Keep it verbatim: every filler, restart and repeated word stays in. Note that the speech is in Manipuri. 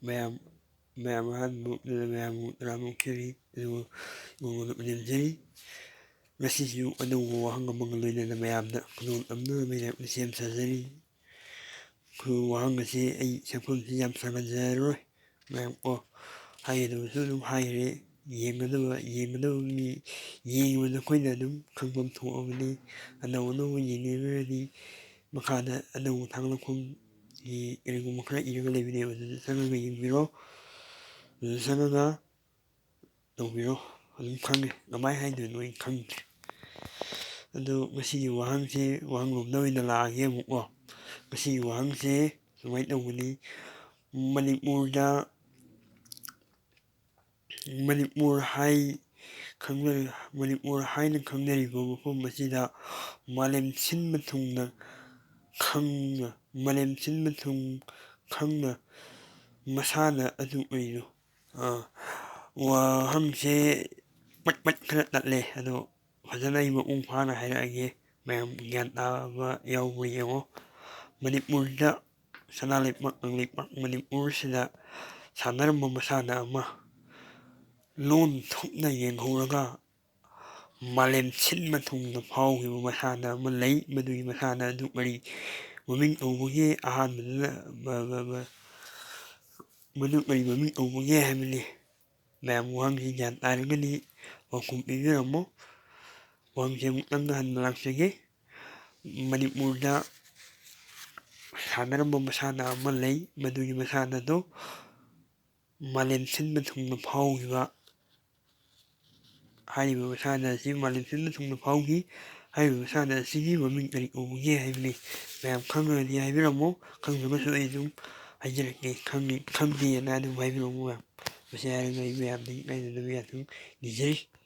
ꯃꯌꯥꯝ ꯃꯌꯥꯝ ꯑꯍꯥꯟꯕ ꯃꯌꯥꯝꯕꯨ ꯇꯔꯥꯃꯨꯛ ꯊꯤꯔꯤ꯫ ꯑꯗꯨꯕꯨ ꯏꯃꯣꯟꯅ ꯂꯦꯝꯖꯔꯤ꯫ ꯉꯁꯤꯁꯨ ꯑꯅꯧꯕ ꯋꯥꯍꯪ ꯑꯃꯒ ꯂꯣꯏꯅꯅ ꯃꯌꯥꯝꯗ ꯈꯨꯗꯣꯜ ꯇꯝꯅꯕ ꯃꯌꯥꯝꯅ ꯁꯦꯝ ꯁꯥꯖꯔꯤ꯫ ꯋꯥꯍꯪ ꯑꯁꯤ ꯑꯩ ꯁꯛꯐꯝꯁꯤ ꯌꯥꯝ ꯁꯥꯡꯍꯟꯖꯔꯔꯣꯏ꯫ ꯃꯌꯥꯝ ꯀꯣ, ꯍꯥꯏꯒꯗꯕꯁꯨ ꯑꯗꯨꯝ ꯍꯥꯏꯈ꯭ꯔꯦ꯫ ꯌꯦꯡꯒꯗꯕ ꯌꯦꯡꯒꯗꯕ ꯃꯤ ꯌꯦꯡꯕꯗ ꯑꯩꯈꯣꯏꯅ ꯑꯗꯨꯝ ꯈꯪꯐꯝ ꯊꯣꯛꯑꯕꯅꯤ꯫ ꯑꯅꯧ ꯑꯅꯧꯕ ꯌꯦꯡꯅꯤꯡꯉꯒꯗꯤ ꯃꯈꯥꯗ ꯑꯅꯧꯕ ꯊꯥꯡꯂꯛꯐꯝꯒꯤ ꯀꯔꯤꯒꯨꯝꯕ ꯈꯔ ꯏꯔꯒ ꯂꯩꯕꯅꯦꯕ, ꯑꯗꯨꯗ ꯆꯪꯉꯒ ꯌꯦꯡꯕꯤꯔꯣ꯫ ꯑꯗꯨꯗ ꯆꯪꯉꯒ ꯇꯧꯕꯤꯔꯣ꯫ ꯑꯗꯨꯝ ꯈꯪꯉꯦ, ꯀꯃꯥꯏꯅ ꯍꯥꯏꯗꯣꯏꯅꯣ ꯑꯩ ꯈꯪꯗ꯭ꯔꯦ꯫ ꯑꯗꯣ ꯉꯁꯤꯒꯤ ꯋꯥꯍꯪꯁꯦ ꯋꯥꯍꯪꯂꯣꯝꯗ ꯑꯣꯏꯅ ꯂꯥꯛꯑꯒꯦ ꯑꯃꯨꯛꯀꯣ꯫ ꯉꯁꯤꯒꯤ ꯋꯥꯍꯪꯁꯦ ꯁꯨꯃꯥꯏꯅ ꯇꯧꯕꯅꯤ꯫ ꯃꯅꯤꯄꯨꯔꯗ ꯃꯅꯤꯄꯨꯔ ꯍꯥꯏ ꯈꯪꯅꯔꯤ ꯃꯅꯤꯄꯨꯔ ꯍꯥꯏꯅ ꯈꯪꯅꯔꯤꯕ ꯃꯐꯝ ꯑꯁꯤꯗ ꯃꯥꯂꯦꯝ ꯁꯤꯟꯕ ꯊꯨꯡꯅ ꯈꯪꯅ ꯃꯥꯂꯦꯝ ꯁꯤꯟꯕ ꯊꯨꯡ ꯈꯪꯅ ꯃꯁꯥꯟꯅ ꯑꯗꯨ ꯑꯣꯏꯔꯣ꯫ ꯋꯥꯍꯪꯁꯦ ꯄꯠ ꯄꯠ ꯈꯔ ꯇꯠꯂꯦ꯫ ꯑꯗꯣ ꯐꯖꯅ ꯑꯩ ꯃꯄꯨꯡ ꯐꯥꯅ ꯍꯥꯏꯔꯛꯑꯒꯦ, ꯃꯌꯥꯝ ꯒ꯭ꯌꯥꯟ ꯇꯥꯕ ꯌꯥꯎꯕ꯭ꯔꯥ ꯌꯦꯡꯉꯣ꯫ ꯃꯅꯤꯄꯨꯔꯗ, ꯁꯅꯥ ꯂꯩꯕꯥꯛ ꯀꯪꯂꯩꯄꯥꯛ ꯃꯅꯤꯄꯨꯔꯁꯤꯗ ꯁꯥꯟꯅꯔꯝꯕ ꯃꯁꯥꯟꯅ ꯑꯃ ꯂꯣꯟ ꯊꯨꯞꯅ ꯌꯦꯡꯍꯧꯔꯒ ꯃꯥꯂꯦꯝ ꯁꯤꯟꯕ ꯊꯨꯡꯅ ꯐꯥꯎꯈꯤꯕ ꯃꯁꯥꯟꯅ ꯑꯃ ꯂꯩ꯫ ꯃꯗꯨꯒꯤ ꯃꯁꯥꯟꯅ ꯑꯗꯨ ꯀꯔꯤ ꯃꯃꯤꯡ ꯀꯧꯕꯒꯦ? ꯑꯍꯥꯟꯕꯗꯅ ꯕ-, ꯕ-, ꯕ-, ꯃꯗꯨ ꯀꯔꯤ ꯃꯃꯤꯡ ꯀꯧꯕꯒꯦ ꯍꯥꯏꯕꯅꯤ꯫ ꯃꯌꯥꯝ ꯋꯥꯍꯪꯁꯤ ꯒ꯭ꯌꯥꯟ ꯇꯥꯔꯒꯗꯤ ꯄꯥꯎꯈꯨꯝ ꯄꯤꯕꯤꯔꯝꯃꯣ꯫ ꯋꯥꯍꯪꯁꯦ ꯑꯃꯨꯛꯇꯪꯒ ꯍꯟꯅ ꯂꯥꯛꯆꯒꯦ꯫ ꯃꯅꯤꯄꯨꯔꯗ ꯁꯥꯟꯅꯔꯝꯕ ꯃꯁꯥꯟꯅ ꯑꯃ ꯂꯩ꯫ ꯃꯗꯨꯒꯤ ꯃꯁꯥꯟꯅꯗꯨ ꯃꯥꯂꯦꯝ ꯁꯤꯟꯕ ꯊꯨꯡꯅ ꯐꯥꯎꯈꯤꯕ ꯍꯥꯏꯔꯤꯕ ꯃꯁꯥꯟꯅ ꯑꯁꯤ ꯃꯥꯂꯦꯝ ꯁꯤꯟꯕ ꯊꯨꯡꯅ ꯐꯥꯎꯈꯤ꯫ ꯍꯥꯏꯔꯤꯕ ꯃꯁꯥꯟꯅ ꯑꯁꯤꯒꯤ ꯃꯃꯤꯡ ꯀꯔꯤ ꯀꯧꯕꯒꯦ ꯍꯥꯏꯕꯅꯤ꯫ ꯃꯌꯥꯝ ꯈꯪꯉꯒꯗꯤ ꯍꯥꯏꯕꯤꯔꯝꯃꯣ, ꯈꯪꯗ꯭ꯔꯒꯁꯨ ꯑꯩ ꯑꯗꯨꯝ ꯍꯥꯏꯖꯔꯛꯀꯦ꯫ ꯈꯪꯉꯤ-, ꯈꯪꯗꯦꯅ ꯑꯗꯨꯝ ꯍꯥꯏꯕꯤꯔꯝꯃꯣ ꯃꯌꯥꯝ꯫ ꯃꯁꯤ ꯍꯥꯏꯔꯒ ꯑꯩ ꯃꯌꯥꯝꯗꯒꯤ ꯀꯥꯏꯅꯅꯕ ꯌꯥꯊꯪ ꯅꯤꯖꯔꯤ꯫